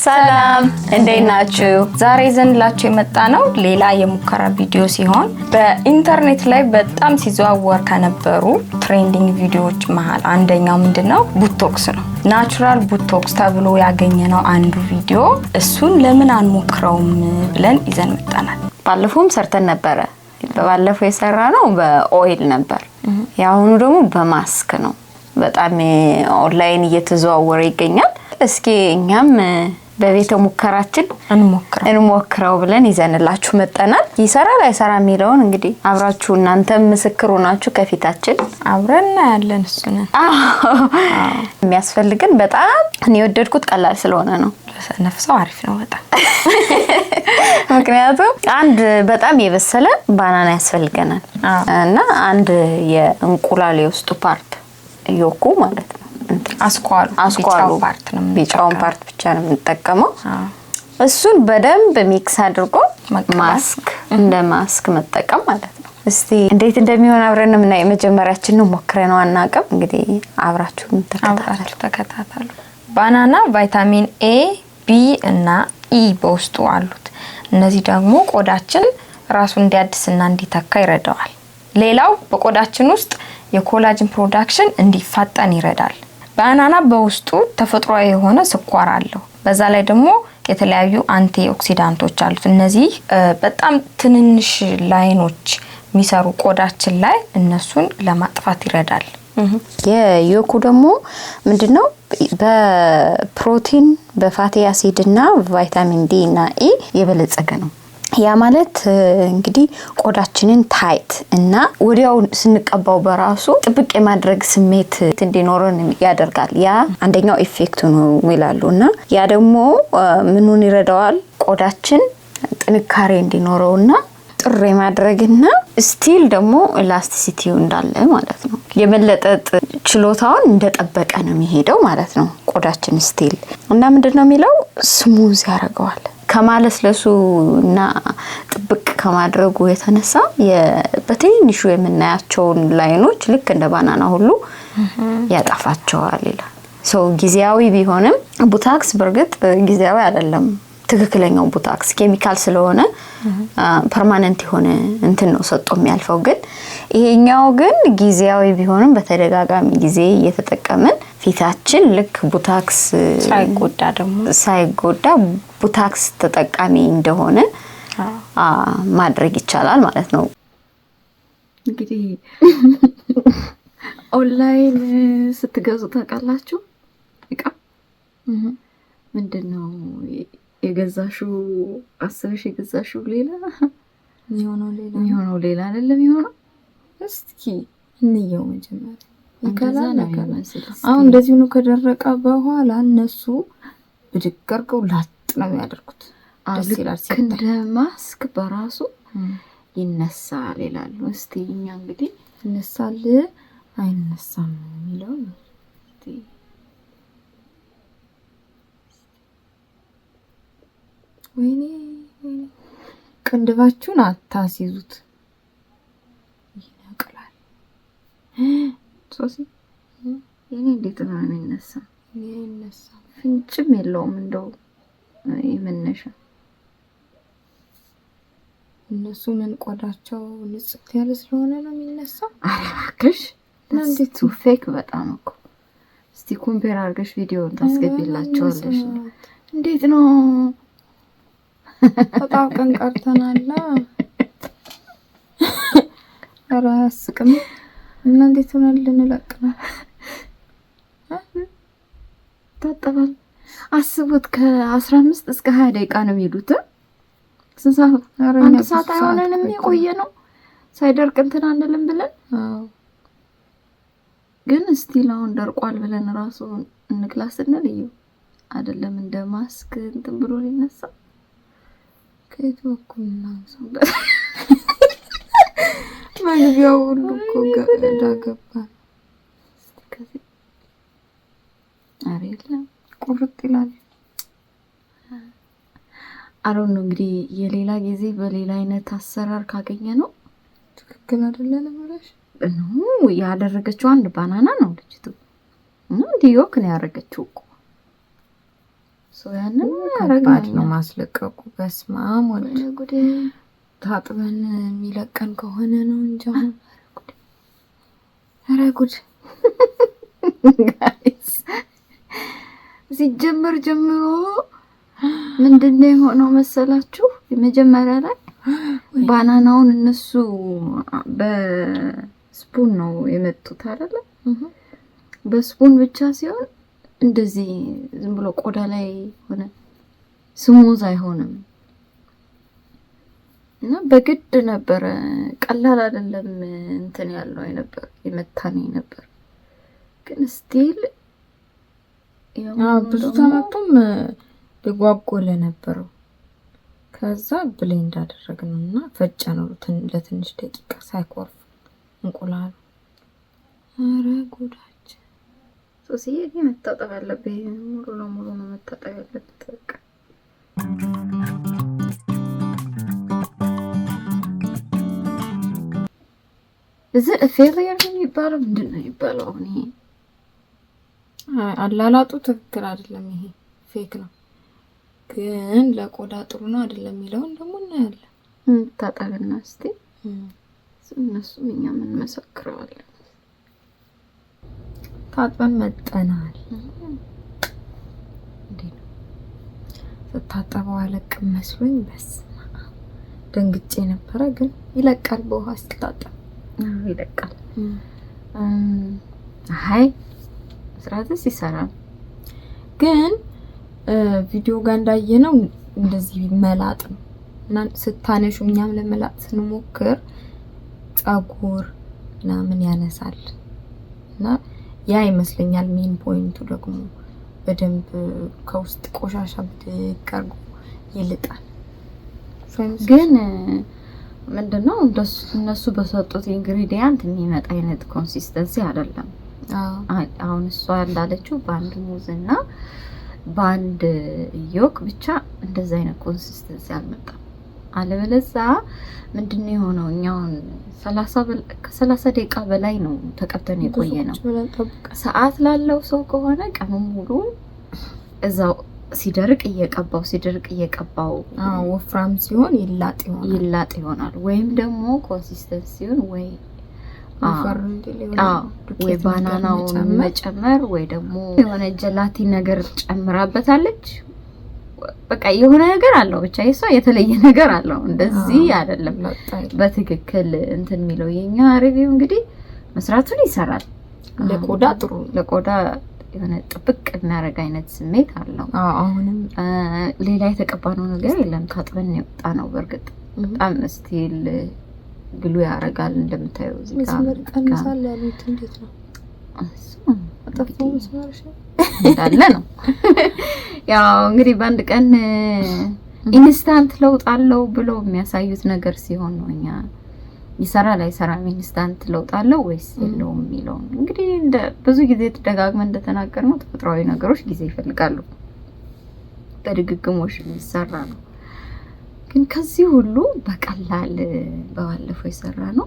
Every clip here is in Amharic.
ሰላም፣ እንዴት ናችሁ? ዛሬ ይዘንላችሁ የመጣነው ሌላ የሙከራ ቪዲዮ ሲሆን በኢንተርኔት ላይ በጣም ሲዘዋወር ከነበሩ trending ቪዲዮዎች መሀል አንደኛው ምንድነው? Botox ነው። Natural Botox ተብሎ ያገኘነው አንዱ ቪዲዮ፣ እሱን ለምን አንሞክረውም ብለን ይዘን መጥተናል። ባለፈውም ሰርተን ነበረ። ባለፈው የሰራነው በ oil ነበር። የአሁኑ ደግሞ በማስክ ነው። በጣም ኦንላይን እየተዘዋወረ ይገኛል። እስኪ እኛም በቤተ ሙከራችን እንሞክረው እንሞክረው ብለን ይዘንላችሁ መጥተናል። ይሰራል አይሰራ የሚለውን እንግዲህ አብራችሁ እናንተም ምስክሩ ናችሁ ከፊታችን አብረን እናያለን። እሱን የሚያስፈልግን በጣም እኔ የወደድኩት ቀላል ስለሆነ ነው። ለሰነፍ ሰው አሪፍ ነው በጣም። ምክንያቱም አንድ በጣም የበሰለ banana ያስፈልገናል እና አንድ የእንቁላል የውስጡ part yolk ኡ ማለት ነው። አስኳሉ። አስኳሉ። ቢጫው part ነው። ቢጫውን part ብቻ ነው የምንጠቀመው። እሱን በደንብ mix አድርጎ መቀባት። ማስክ እንደ ማስክ መጠቀም ማለት ነው። እስቲ እንዴት እንደሚሆን አብረን የምናየው፣ የመጀመሪያችን ነው፣ ሞክረነው አናውቅም። እንግዲህ አብራችሁን ተከታተሉ። አብራችሁ ተከታተሉ። Banana ቫይታሚን A፣ B እና E በውስጡ አሉት። እነዚህ ደግሞ ቆዳችን ራሱን እንዲያድስና እንዲተካ ይረዳዋል። ሌላው በቆዳችን ውስጥ የ collagen production እንዲፋጠን ይረዳል። Banana በውስጡ ተፈጥሯዊ የሆነ ስኳር አለው። በዛ ላይ ደግሞ የተለያዩ antioxidant ኦች አሉት። እነዚህ በጣም ትንንሽ line ኦች የሚሰሩ ቆዳችን ላይ እነሱን ለማጥፋት ይረዳል። የ yolk ኡ ደግሞ ምንድነው? በፕሮቲን፣ በ fatty acid እና ቫይታሚን D እና E የበለጸገ ነው። ያ ማለት እንግዲህ ቆዳችንን tight እና ወዲያው ስንቀባው በራሱ ጥብቅ የማድረግ ስሜት እንዲኖረን ያደርጋል። ያ አንደኛው effect ኡ ነው ይላሉ። እና ያ ደግሞ ምኑን ይረዳዋል? ቆዳችን ጥንካሬ እንዲኖረውና ጥር የማድረግና still ደግሞ elasticity ው እንዳለ ማለት ነው። የመለጠጥ ችሎታውን እንደጠበቀ ነው የሚሄደው ማለት ነው ቆዳችን still። እና ምንድን ነው የሚለው፣ smooth ያደርገዋል። ከማለስለሱ እና ጥብቅ ከማድረጉ የተነሳ በትንንሹ የምናያቸውን line ኦች ልክ እንደ banana ሁሉ ያጠፋቸዋል ይላል። So ጊዜያዊ ቢሆንም Botox በእርግጥ ጊዜያዊ አይደለም። ትክክለኛው Botox ኬሚካል ስለሆነ permanent የሆነ እንትን ነው ሰጥቶ የሚያልፈው። ግን ይሄኛው ግን ጊዜያዊ ቢሆንም በተደጋጋሚ ጊዜ እየተጠቀምን ፊታችን ልክ Botox ሳይጎዳ ደግሞ ሳይጎዳ Botox ተጠቃሚ እንደሆነ ማድረግ ይቻላል ማለት ነው። እንግዲህ ኦንላይን ስትገዙ ታውቃላችሁ፣ እቃ ምንድን ነው የገዛሽው? አስበሽ የገዛሽው ሌላ፣ የሚሆነው ሌላ። የሚሆነው ሌላ አይደለም የሚሆነው። እስኪ እንየው መጀመሪያ። እንደዛ ይከላል ነው አይከላል? የሚመስል። እስኪ አሁን እንደዚህ ነው። ከደረቀ በኋላ እነሱ ብድግ አድርገው ላጥ ነው የሚያደርጉት። ደስ ይላል ልክ ሲታይ። እንደ ማስክ በራሱ ይነሳል ይላሉ። እስቲ እኛ እንግዲህ ይነሳል አይነሳም የሚለው እስቲ ወይኔ ወይኔ፣ ቅንድባችሁን አታስይዙት፣ ይነቅላል። ሶሲ፣ የኔ እንዴት ነው የሚነሳ? እኔ አይነሳም። ፍንጭም የለውም እንደው የመነሻ። እነሱ ምን ቆዳቸው ንጽት ያለ ስለሆነ ነው የሚነሳው። ኧረ እባክሽ። እና እንዴት? Too fake በጣም እኮ። እስቲ compare አድርገሽ ቪዲዮን ታስገቢላቸዋለሽ። እንዴት ነው? ተጣብቀን ቀርተናላ። ኧረ አያስቅም። እና እንዴት ሆነን ልንለቅ ነው? ታጠባል። አስቡት፣ ከ15 እስከ 20 ደቂቃ ነው የሚሉት። ስንት ሰዓት? ኧረ እኛ አንድ ብዙ ሰዓት አይሆነንም ቆየን። የቆየ ነው፣ ሳይደርቅ እንትን አንልም ብለን። ግን still አሁን ደርቋል ብለን ራሱ እንክላ ስንል እዩ አይደለም እንደ ማስክ እንትን ብሎ ሊነሳ። ከየት በኩል እናንሳው? መግቢያው ሁሉ እኮ እዳ ገባ። እስቲ ከዚህ፣ ኧረ የለም። ቁርጥ ይላል። አሮን ነው እንግዲህ፣ የሌላ ጊዜ በሌላ አይነት አሰራር ካገኘ ነው። ትክክል አይደለንም ብለሽ No፣ ያደረገችው አንድ banana ነው ልጅቱ እና እንዲህ yolk ነው ያደረገችው እኮ። So ያንን ከባድ ነው ማስለቀቁ። በስመ አብ ወልድ። ጉዴ! ታጥበን የሚለቀን ከሆነ ነው እንጂ አሁን ኧረ ጉድ። Guys፣ ሲጀመር ጀምሮ ምንድን ነው የሆነው መሰላችሁ? የመጀመሪያ ላይ banana ውን እነሱ በ spoon ነው የመጡት አይደለ? በ spoon ብቻ ሲሆን እንደዚህ ዝም ብሎ ቆዳ ላይ ሆነ smooth አይሆንም እና በግድ ነበረ። ቀላል አይደለም እንትን ያለው ነበር የመታነኝ ነበር፣ ግን still ብዙ ተመቶም የጓጎለ ነበረው። ከዛ blend አደረግነው እና ፈጨነው ለትንሽ ደቂቃ ሳይኮርፍ እንቁላሉ። ኧረ ጉዳችን! ሶስዬ፣ እኔ መታጠብ ያለብኝ ሙሉ ለሙሉ ነው መታጠብ ያለበት። በቃ እዚ failure ነው የሚባለው? ምንድን ነው የሚባለው? አሁን ይሄ አላላጡ ትክክል አይደለም። ይሄ fake ነው፣ ግን ለቆዳ ጥሩ ነው አይደለም የሚለውን ደግሞ እናያለን። እንታጠብና እስቲ እነሱም እኛም እንመሰክረዋለን። ታጥበን መጠናል። እንዴ ነው ስታጠበው አለቅም መስሎኝ፣ በስመ አብ ደንግጬ ነበረ። ግን ይለቃል በውሃ ስትታጠብ። ይለቃል። አይ መስራትስ ይሰራል። ግን ቪዲዮ ጋር እንዳየነው እንደዚህ መላጥ ነው እና ስታነሹ እኛም ለመላጥ ስንሞክር ጸጉር ምናምን ያነሳል እና ያ ይመስለኛል main point ኡ። ደግሞ በደንብ ከውስጥ ቆሻሻ ብድግ አድርጎ ይልጣል። ግን ምንድነው እነሱ በሰጡት ingredient የሚመጣ አይነት consistency አይደለም። አሁን እሷ እንዳለችው በአንድ ሙዝ እና በአንድ yolk ብቻ እንደዛ አይነት consistency አልመጣም። አለበለዛ ምንድነው የሆነው? እኛውን ከ30 ደቂቃ በላይ ነው ተቀብተን የቆየ ነው። ሰዓት ላለው ሰው ከሆነ ቀኑን ሙሉ እዛው ሲደርቅ እየቀባው ሲደርቅ እየቀባው ወፍራም ሲሆን ይላጥ ይሆናል። ይላጥ ይሆናል። ወይም ደግሞ consistency ውን ወይ ወይ banana ውን መጨመር ወይ ደግሞ የሆነ gelatin ነገር ጨምራበታለች። በቃ የሆነ ነገር አለው፣ ብቻ የሷ የተለየ ነገር አለው። እንደዚህ አይደለም በትክክል እንትን የሚለው። የኛ review እንግዲህ መስራቱን ይሰራል። ለቆዳ ጥሩ ነው። ለቆዳ የሆነ ጥብቅ የሚያደርግ አይነት ስሜት አለው። አሁንም ሌላ የተቀባነው ነገር የለም። ታጥበን የወጣ ነው። በእርግጥ በጣም still glow ያደርጋል እንደምታየው እዚህ ጋር። መስመር ቀንሳል ያሉት እንዴት ነው? አጠፋው መስመር እንዳለ ነው። ያው እንግዲህ በአንድ ቀን instant ለውጥ አለው ብለው የሚያሳዩት ነገር ሲሆን ነው እኛ ይሰራል አይሰራም፣ instant ለውጥ አለው ወይስ የለውም የሚለውን። እንግዲህ እንደ ብዙ ጊዜ ደጋግመን እንደተናገርነው ተፈጥሯዊ ነገሮች ጊዜ ይፈልጋሉ። በድግግሞሽ የሚሰራ ነው። ግን ከዚህ ሁሉ በቀላል በባለፈው የሰራ ነው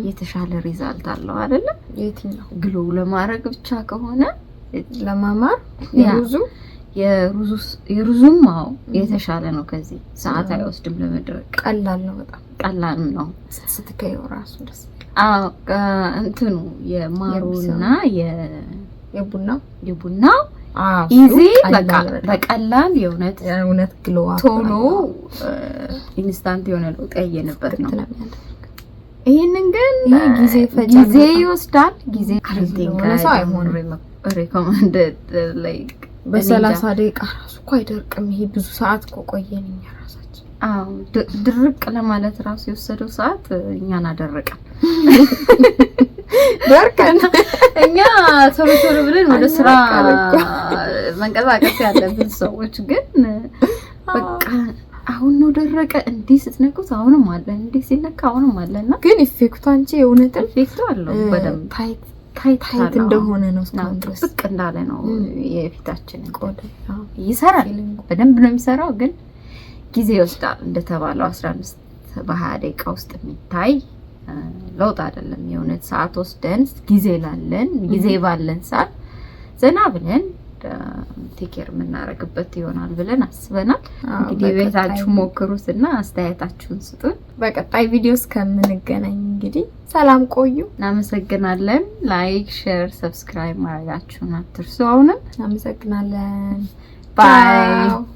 የተሻለ result አለው አይደለ? የትኛው? Glow ለማድረግ ብቻ ከሆነ ለማማር የሩዙ። የሩዙም አዎ የተሻለ ነው። ከዚህ ሰዓት አይወስድም ለመድረቅ። ቀላል ነው በጣም። ቀላል ነው። ስትከየው ራሱ ደስ አዎ እንትኑ የማሩና የቡናው። የቡናው easy በቃ በቀላል የእውነት የእውነት glow ቶሎ instant የሆነ ለውጥ ያየንበት ነው። ይህንን ግን ይሄ ጊዜ ይፈጃል። ጊዜ ይወስዳል። ጊዜ ለሆነ ሰው አይሆንም። Recommend like በ30 ደቂቃ ራሱ እኮ አይደርቅም። ይሄ ብዙ ሰዓት እኮ ቆየን እኛ ራሳችን። አዎ ድርቅ ለማለት ራሱ የወሰደው ሰዓት እኛን አደረቀን። ደርቀን። እኛ ቶሎ ቶሎ ብለን ወደ ስራ መንቀሳቀስ ያለብን ሰዎች ግን በቃ አሁን ነው ደረቀ። እንዲህ ስትነኩት አሁንም አለ፣ እንዲህ ሲነካ አሁንም አለ እና ግን effect ኡ አንቺ የእውነትም effect ኡ አለው በደንብ። Tight tight tight እንደሆነ ነው እስካሁን ድረስ። ጥብቅ እንዳለ ነው የፊታችን ቆዳ። ይሰራል። በደንብ ነው የሚሰራው፣ ግን ጊዜ ይወስዳል። እንደተባለው 15 በ20 ደቂቃ ውስጥ የሚታይ ለውጥ አይደለም። የእውነት ሰዓት ወስደን ጊዜ ላለን ጊዜ ባለን ሰዓት ዘና ብለን take care የምናደርግበት ይሆናል ብለን አስበናል። እንግዲህ ቤታችሁ ሞክሩት እና አስተያየታችሁን ስጡን። በቀጣይ ቪዲዮ እስከምንገናኝ እንግዲህ ሰላም ቆዩ። እናመሰግናለን። Like፣ share፣ subscribe ማድረጋችሁን አትርሱ። አሁንም እናመሰግናለን። Bye።